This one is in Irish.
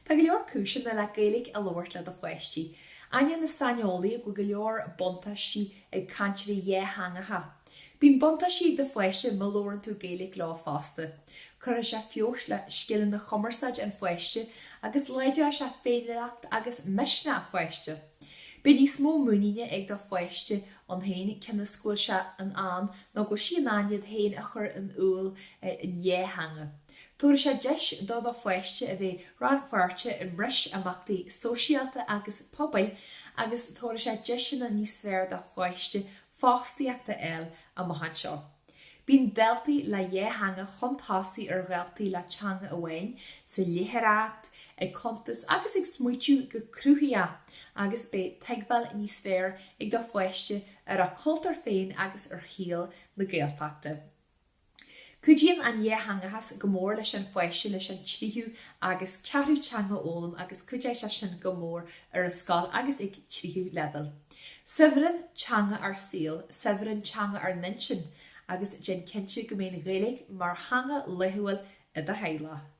Tá go leor cúiseanna le Gaeilge a labhairt le do pháistí. Aithníonn na saineolaithe go bhfuil go leor buntáistí ag cainteoirí dhátheangacha. Bíonn buntáistí ag do pháiste má labhrann tú Gaeilge leo fosta. Cuirfidh sé feabhas le scileanna cumarsáide an pháiste agus láidreoidh sé féiniúlacht agus misneach an pháiste. Beidh níos mó muiníne ag do pháiste ann féin cionn is go bhfuil sé in ann nó go bhfuil sí in ann iad féin a chur in iúl in dhá theanga. Tabharfaidh sé deis do do pháiste a bheith rannpháirteach i mbreis imeachtaí sóisialta agus pobail agus tabharfaidh sé deiseanna níos fearr do pháiste fostaíocht a fháil amach anseo. Bíonn daltaí le dhá theanga chun tosaigh ar dhaltaí le teanga amháin sa léitheoireacht, ag cuntas agus ag smaoitiú go cruthaitheach agus beidh tuigbheáil níos fearr ag do pháiste ar a chultúr féin agus ar shaol na Gaeltachta. Cuidíonn an dhátheangachas go mór leis an pháiste leis an tríú agus ceathrú teanga a fhoghlaim agus cuideoidh sé sin go mór ar an scoil agus ag tríú leibhéal. Saibhreann teanga ár saol, saibhreann teanga ár n-intinn agus déan cinnte go mbeidh an Ghaeilge mar theanga laethúil i do theaghlach.